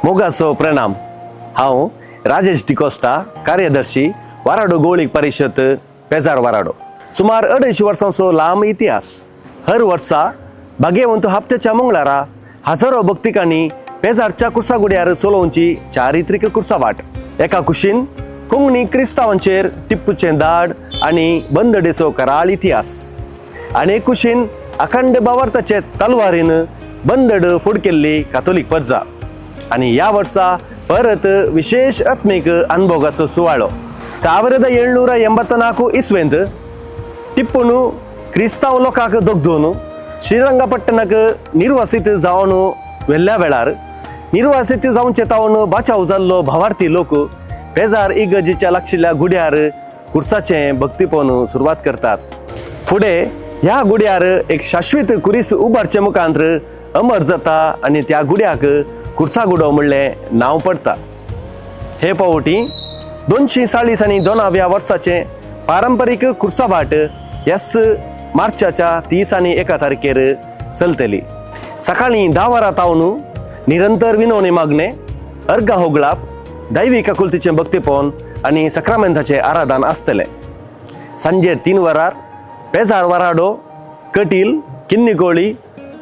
मोगाचो प्रणाम. हांव राजेश डिकोस्ता, कार्यदर्शी, वाराडो गोळीक परिशद, पेजार वाराडो. सुमार 250 वर्सांचो लांब इतिहास. हर वर्सा भाग्यवंत हप्त्याच्या मंगळारा हजारो भक्तिकांनी पेजारच्या कुर्सागुड्यार चलोवची चारित्रीक कुर्सावाट. एका कुशीन कोंकणी क्रिस्तांवांचेर टिप्पूचें दाड आनी बंदडेचो कराळ इतिहास आनी एक कुशीन अखंड भावार्थाचे तलवारीन बंदड फुड केल्ली कातोलीक परजा. आनी ह्या वर्सा परत विशेष आत्मीक अनुभोगाचो सुवाळो. 1784 इस्वेंत टिप्पून क्रिस्तांव लोकांक दगदून श्रीरंगपट्टणाक निर्वासीत जावन व्हेल्ल्या वेळार निर्वासीत जावचे तावन बाचाव जाल्लो भावार्थी लोक पेजार इगर्जीच्या लागशिल्ल्या गुड्यार कुर्साचें भक्तीपण सुरवात करतात. फुडें ह्या गुड्यार एक शाश्वीत कुरीस उबारचे मुखांत्र अमर जाता आनी त्या गुड्याक कुर्सा गुडो म्हणलें नांव पडटा. हे पावटी 240 आनी 2व्या वर्साचें पारंपरीक कुर्सावाट ह्याच मार्चाच्या 30 आनी 1 तारखेर चलतली. सकाळीं 10 वरां तावन निरंतर विनवणी मागणें, अर्घा होगळाप, दैवी काकुलतीचें भक्तीपण आनी सक्रामेंताचें आराधन आसतलें. सांजे 3 वरार पेजार वराडो, कटील, किन्नीकोळी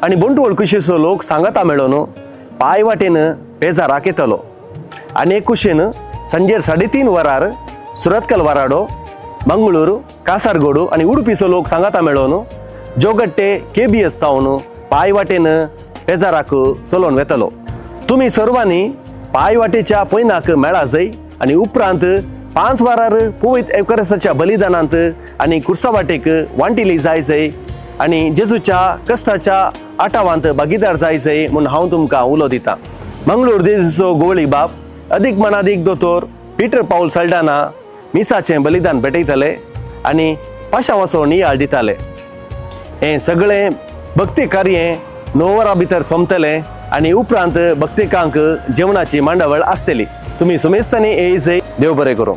आनी बोंटवळ कुशीचो लोक सांगाता मेळोन पांय वाटेन पेजाराक येतलो. आनी एक कुशीन सांजेर 3:30 वरार सुरतकल वराडो, मंगळूर, कासारगोडू आनी उडुपीचो लोक सांगाता मेळोन जोगट्टे KBS जावन पांय वाटेन पेजाराक चलोवन वेतलो. तुमी सर्वांनी पांय वाटेच्या पयनाक मेळा जाय आनी उपरांत 5 वरार पवित्र एवकरसाच्या बलिदानांत आनी कुर्सा वाटेक वांटिली जाय जाय आनी जेजूच्या कश्टाच्या आटावांत भागीदार जाय जाय म्हूण हांव तुमकां उलो दितां. मंगळूर देजूचो गोवळी बाप अदीक मनादीक दोतोर पीटर पावल सल्डाना मिसाचें बलिदान भेटयतले आनी पाशावाचो नियाळ दिताले. हें सगळें भक्ती कार्य 9 वरां भितर सोंपतलें आनी उपरांत भक्तिकांक जेवणाची मांडावळ आसतली. तुमी सुमेस्तांनी येयजय. देव बरें करूं.